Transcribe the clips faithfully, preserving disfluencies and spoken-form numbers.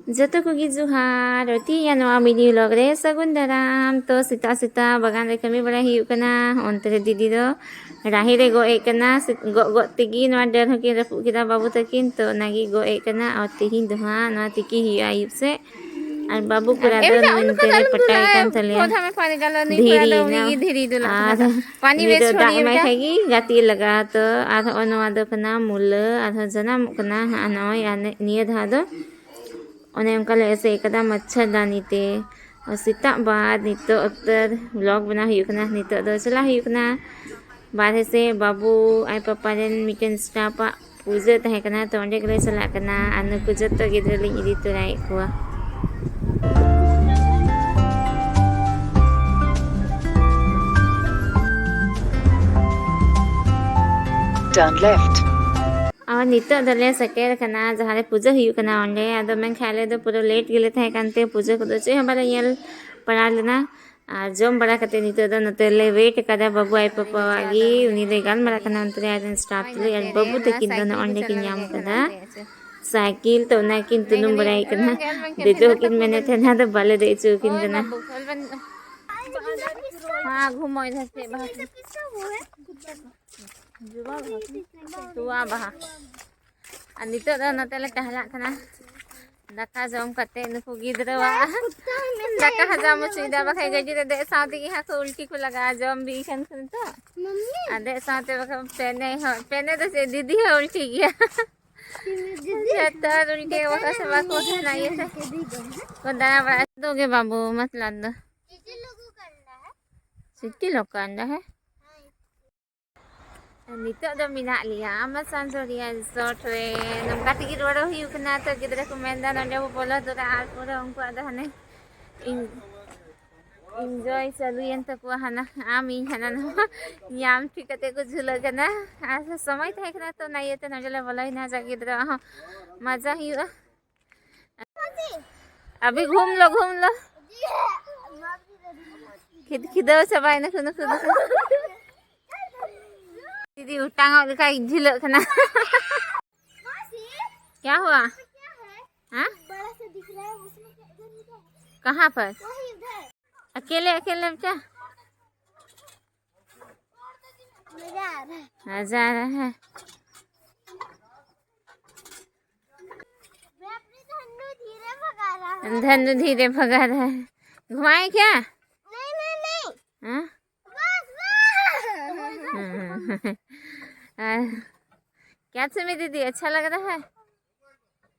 ᱡᱚᱛᱚ ᱠᱚᱜᱮ ᱡᱚᱦᱟᱨ, ᱚᱛᱤᱭᱟ ᱱᱚᱣᱟ ᱢᱤᱱᱤ ᱵᱞᱚᱜ ᱨᱮ ᱥᱟᱹᱜᱩᱱ ᱫᱟᱨᱟᱢ᱾ ᱛᱚ ᱥᱮᱛᱟᱜ ᱥᱮᱛᱟᱜ ᱵᱟᱜᱟᱱ ᱨᱮ ᱠᱟᱹᱢᱤ ᱵᱟᱲᱟᱭ ᱦᱩᱭᱩᱜ ᱠᱟᱱᱟ᱾ ᱚᱱᱛᱮ ᱨᱮ ᱫᱤᱫᱤ ᱫᱚ ᱨᱟᱦᱮᱲ ᱮ ᱜᱚᱜ ᱮᱫ ᱠᱟᱱᱟ᱾ ᱥᱮ-, ᱜᱚᱜ ᱜᱚᱜ ᱛᱮᱜᱮ ᱱᱚᱣᱟ ᱰᱟᱹᱨ ᱦᱚᱸᱠᱤᱱ ᱨᱟᱹᱯᱩᱫ ᱠᱮᱫᱟ ᱵᱟᱹᱵᱩ ᱛᱟᱹᱠᱤᱱ᱾ ᱛᱚ ᱚᱱᱟᱜᱮ ᱜᱚᱜ ᱮᱫ ᱠᱟᱱᱟ᱾ ᱟᱨ ᱛᱮᱦᱮᱧ ᱫᱚ ᱦᱟᱸᱜ ᱱᱚᱣᱟ ᱛᱤᱠᱤ ᱦᱩᱭᱩᱜᱼᱟ ᱟᱹᱭᱩᱵ ᱥᱮᱫ᱾ ᱟᱨ ᱵᱟᱹᱵᱩ ᱠᱚᱲᱟ ᱫᱚ ᱱᱚᱱᱛᱮ ᱨᱮ ᱯᱟᱴᱟᱭᱮᱫ ᱠᱟᱱ ᱛᱟᱞᱮᱭᱟ᱾ ᱫᱷᱤᱨᱤ ᱮᱱᱟ᱾ ᱟᱨ ᱱᱤᱛᱚᱜ ᱫᱟᱜ ᱮᱢᱟᱭ ᱠᱷᱟᱡ ᱜᱮ ᱜᱟᱛᱮ ᱞᱟᱜᱟᱜᱼᱟ᱾ ᱛᱚ ᱟᱨ ᱦᱚᱸᱜᱼᱚ ᱱᱚᱣᱟ ᱫᱚ ᱠᱟᱱᱟ ᱢᱩᱞᱟᱹ, ᱟᱨᱦᱚᱸ ᱡᱟᱱᱟᱢᱚᱜ ᱠᱟᱱᱟ ᱦᱟᱸᱜ ᱱᱚᱜᱼᱚᱭ᱾ ᱟᱨ ᱱᱤ-, ᱱᱤᱭᱟᱹ ᱫᱷᱟᱣ ᱫᱚ ᱚᱱᱮ ᱚᱱᱠᱟ ᱞᱮ ᱮᱥᱮᱫ ᱠᱟᱫᱟ ᱢᱟᱪᱷᱟᱨᱫᱟᱱᱤ ᱛᱮ᱾ ᱟᱨ ᱥᱮᱛᱟᱜ ᱵᱟᱫ ᱱᱤᱛᱚᱜ ᱩᱛᱟᱹᱨ vlog ᱵᱮᱱᱟᱣ ᱦᱩᱭᱩᱜ ᱠᱟᱱᱟ᱾ ᱱᱤᱛᱚᱜ ᱫᱚ ᱪᱟᱞᱟᱜ ᱦᱩᱭᱩᱜ ᱠᱟᱱᱟ ᱵᱟᱨᱦᱮ ᱥᱮᱫ᱾ ᱵᱟᱹᱵᱩ ᱟᱡ ᱯᱟᱯᱟ ᱨᱮᱱ ᱢᱤᱫᱴᱮᱱ staff ᱟᱜ ᱯᱩᱡᱟᱹ ᱛᱟᱦᱮᱸ ᱠᱟᱱᱟ, ᱛᱚ ᱚᱸᱰᱮ ᱜᱮᱞᱮ ᱪᱟᱞᱟᱜ ᱠᱟᱱᱟ᱾ ᱟᱨ ᱱᱩᱠᱩ ᱡᱚᱛᱚ ᱜᱤᱫᱽᱨᱟᱹ ᱞᱤᱧ ᱤᱫᱤ ᱛᱚᱨᱟᱭᱮᱫ ᱠᱚᱣᱟ᱾ Turn left. ᱟᱨ ᱱᱤᱛᱚᱜ ᱫᱚᱞᱮ ᱥᱮᱴᱮᱨ ᱠᱟᱱᱟ ᱡᱟᱦᱟᱸ ᱨᱮ ᱯᱩᱡᱟᱹ ᱦᱩᱭᱩᱜ ᱠᱟᱱᱟ ᱚᱸᱰᱮ᱾ ᱟᱫᱚ ᱢᱮᱱᱠᱷᱟᱱ ᱟᱞᱮ ᱫᱚ ᱯᱩᱨᱟᱹ late ᱜᱮᱞᱮ ᱛᱟᱦᱮᱸ ᱠᱟᱱᱛᱮ ᱯᱩᱡᱟᱹ ᱠᱚᱫᱚ ᱪᱮᱫ ᱦᱚᱸ ᱵᱟᱞᱮ ᱧᱮᱞ ᱯᱟᱲᱟᱣ ᱞᱮᱱᱟ᱾ ᱟᱨ ᱡᱚᱢ ᱵᱟᱲᱟ ᱠᱟᱛᱮ ᱱᱤᱛᱚᱜ ᱫᱚ ᱱᱚᱛᱮ ᱞᱮ wait ᱟᱠᱟᱫᱟ ᱵᱟᱹᱵᱩ ᱟᱡ ᱯᱟᱯᱟᱣᱟᱜ ᱜᱮ᱾ ᱩᱱᱤ ᱫᱚᱭ ᱜᱟᱞᱢᱟᱨᱟᱜ ᱠᱟᱱᱟ ᱚᱱᱛᱮ ᱨᱮ ᱟᱡᱨᱮᱱ staff ᱛᱩᱞᱩᱡ᱾ ᱟᱨ ᱵᱟᱹᱵᱩ ᱛᱟᱹᱠᱤᱱ ᱫᱚ ᱱᱚᱜᱼᱚᱭ ᱚᱸᱰᱮ ᱠᱤᱱ ᱧᱟᱢ ᱠᱟᱫᱟ ᱥᱟᱭᱠᱮᱞ, ᱛᱚ ᱚᱱᱟ ᱠᱤᱱ ᱛᱩᱱᱩᱢ ᱵᱟᱲᱟᱭᱮᱫ ᱠᱟᱱᱟ᱾ ᱫᱮᱡᱚᱜ ᱠᱤᱱ ᱢᱮᱱᱮᱫ ᱛᱟᱦᱮᱱᱟ, ᱟᱫᱚ ᱵᱟᱞᱮ ᱫᱮᱡ ᱦᱚᱪᱚ ᱟᱹᱠᱤᱱ ᱠᱟᱱᱟ᱾ ᱦᱮᱸ, ᱜᱷᱩᱢᱚ ᱤᱫᱷᱟᱨ ᱥᱮ ᱵᱟᱦᱟ ᱥᱮ᱾ ᱛᱚᱣᱟ ᱵᱟᱦᱟ᱾ ᱟᱨ ᱱᱤᱛᱚᱜ ᱫᱚ ᱱᱚᱛᱮ ᱞᱮ ᱴᱟᱦᱞᱟᱜ ᱠᱟᱱᱟ ᱫᱟᱠᱟ ᱡᱚᱢ ᱠᱟᱛᱮ᱾ ᱱᱩᱠᱩ ᱜᱤᱫᱽᱨᱟᱹᱣᱟᱜ ᱫᱟᱠᱟ ᱦᱟᱡᱟᱢ ᱦᱚᱪᱚᱭᱮᱫᱟ, ᱵᱟᱠᱷᱟᱡ ᱜᱟᱹᱰᱤ ᱨᱮ ᱫᱮᱡ ᱥᱟᱶ ᱛᱮᱜᱮ ᱦᱟᱸᱜ ᱠᱚ ᱩᱞᱴᱤ ᱠᱚ ᱞᱟᱜᱟᱜᱼᱟ, ᱡᱚᱢ ᱵᱤ ᱠᱷᱟᱱ ᱠᱚ ᱱᱤᱛᱚᱜ᱾ ᱟᱨ ᱫᱮᱡ ᱥᱟᱶᱛᱮ ᱵᱟᱠᱷᱟᱡ ᱯᱮᱱᱮ ᱦᱚᱸ, ᱯᱮᱱᱮ ᱫᱚ ᱪᱮᱫ, ᱫᱤᱫᱤ ᱦᱚᱸ ᱩᱞᱴᱤ ᱜᱮᱭᱟ᱾ ᱡᱚᱛᱚ ᱦᱚᱲ ᱩᱞᱴᱤ ᱵᱟᱠᱚ ᱥᱟᱵᱟ ᱠᱚ ᱛᱟᱦᱮᱱᱟ ᱤᱭᱟᱹ ᱛᱮ᱾ ᱠᱚ ᱫᱟᱬᱟ ᱵᱟᱲᱟ ᱫᱚ ᱜᱮ ᱵᱟᱹᱵᱩ, ᱢᱚᱛᱞᱚᱵ ᱫᱚ᱾ ᱪᱤᱴᱤ ᱞᱚᱠᱟᱱ ᱫᱚ ᱦᱮᱸ᱾ ᱱᱤᱛᱚᱜ ᱫᱚ ᱢᱮᱱᱟᱜ ᱞᱮᱭᱟ ᱟᱢᱟᱥᱟᱱᱡᱳᱲᱤᱭᱟ resort ᱨᱮ᱾ ᱱᱚᱝᱠᱟ ᱛᱮᱜᱮ ᱨᱩᱣᱟᱹᱲᱚᱜ ᱦᱩᱭᱩᱜ ᱠᱟᱱᱟ᱾ ᱛᱚ ᱜᱤᱫᱽᱨᱟᱹ ᱠᱚ ᱢᱮᱱᱫᱟ ᱱᱚᱸᱰᱮ ᱵᱚ ᱵᱚᱞᱚ ᱫᱚᱨᱟ, ᱟᱨ ᱯᱩᱨᱟᱹ ᱩᱱᱠᱩᱣᱟᱜ ᱫᱚ ᱦᱟᱱᱮ ᱤᱧ enjoy ᱪᱟᱹᱞᱩᱭᱮᱱ ᱛᱟᱠᱚᱣᱟ, ᱦᱟᱱᱟ ᱟᱢ ᱤᱧ ᱦᱟᱱᱟ ᱱᱟᱣᱟ ᱧᱟᱢ ᱴᱷᱤᱠ ᱠᱟᱛᱮ ᱠᱚ ᱡᱷᱩᱞᱟᱹᱜ ᱠᱟᱱᱟ᱾ ᱟᱨ ᱥᱚᱢᱚᱭ ᱛᱟᱦᱮᱸ ᱠᱟᱱᱟ ᱛᱚ ᱚᱱᱟ ᱤᱭᱟᱹᱛᱮ ᱱᱚᱸᱰᱮ ᱞᱮ ᱵᱚᱞᱚᱭᱮᱱᱟ, ᱡᱟ ᱜᱤᱫᱽᱨᱟᱹᱣᱟᱜ ᱦᱚᱸ ᱢᱟᱡᱟ ᱦᱩᱭᱩᱜᱼᱟ᱾ ᱟᱵᱤ ᱜᱷᱩᱢ ᱞᱚ, ᱜᱷᱩᱢ ᱞᱚ᱾ ᱠᱷᱤᱫ-, ᱠᱷᱤᱫᱟᱹᱣ ᱪᱟᱵᱟᱭᱮᱱᱟ ᱠᱚ ᱱᱩᱠᱩ ᱫᱚ᱾ ᱫᱤᱫᱤ ᱚᱴᱟᱝᱚᱜ ᱞᱮᱠᱟᱭ ᱡᱷᱤᱞᱟᱹᱜ ᱠᱟᱱᱟ᱾ ᱠᱭᱟ ᱦᱩᱣᱟ? ᱦᱮᱸ? कहाँ पर? अकेले अकेले बच्चा। मजा आ रहा है। मजा आ रहा है। मैं अपनी धन्नू धीरे भगा रहा हूँ। धन्नू धीरे भगा रहा है। घुमाए क्या? नहीं, नहीं, नहीं। हाँ? बस, बस। हाँ। क्या सुमी दीदी, अच्छा लग रहा है?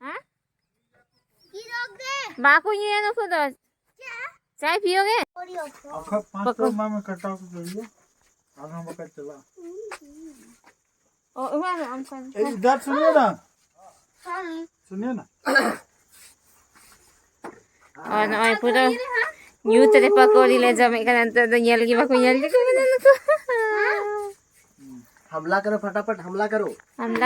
हाँ? ये रोक दे। बाकू ये नुकु दो। क्या? चाय पियोगे? और ये रोक दो। ᱟᱠᱷᱟ ᱯᱟᱸᱪ ᱯᱟᱠᱚ᱾ ᱥᱮᱨᱢᱟ ᱢᱮ ᱠᱟᱴᱟᱣ ᱠᱚ ᱡᱚᱲᱤᱭᱟ᱾ ᱟᱨ ᱦᱚᱸ ᱵᱟᱠᱟ ᱪᱟᱞᱟᱜ᱾ ᱚ, ᱚᱱᱟ ᱫᱚ ᱟᱢ ᱠᱟᱱ᱾ ᱮᱭ, ᱤᱫᱷᱟᱨ ᱥᱩᱱᱤᱭᱮ ᱱᱟ᱾ ᱦᱮᱸ᱾ ᱥᱩᱱᱤᱭᱮ ᱱᱟ᱾ ᱟᱨ ᱱᱚᱜᱼᱚᱭ ᱯᱩᱨᱟᱹ ᱧᱩᱛ ᱨᱮ ᱯᱟᱠᱳᱲᱤ ᱞᱮ ᱡᱚᱢᱮᱫ ᱠᱟᱱᱟ᱾ ᱱᱤᱛᱚᱜ ᱫᱚ ᱧᱮᱞ ᱜᱮ ᱵᱟᱠᱚ ᱧᱮᱞ ᱴᱷᱤᱠᱚᱜ ᱠᱟᱱᱟ ᱱᱩᱠᱩ᱾ हमला करो, फटाफट हमला करो। हमला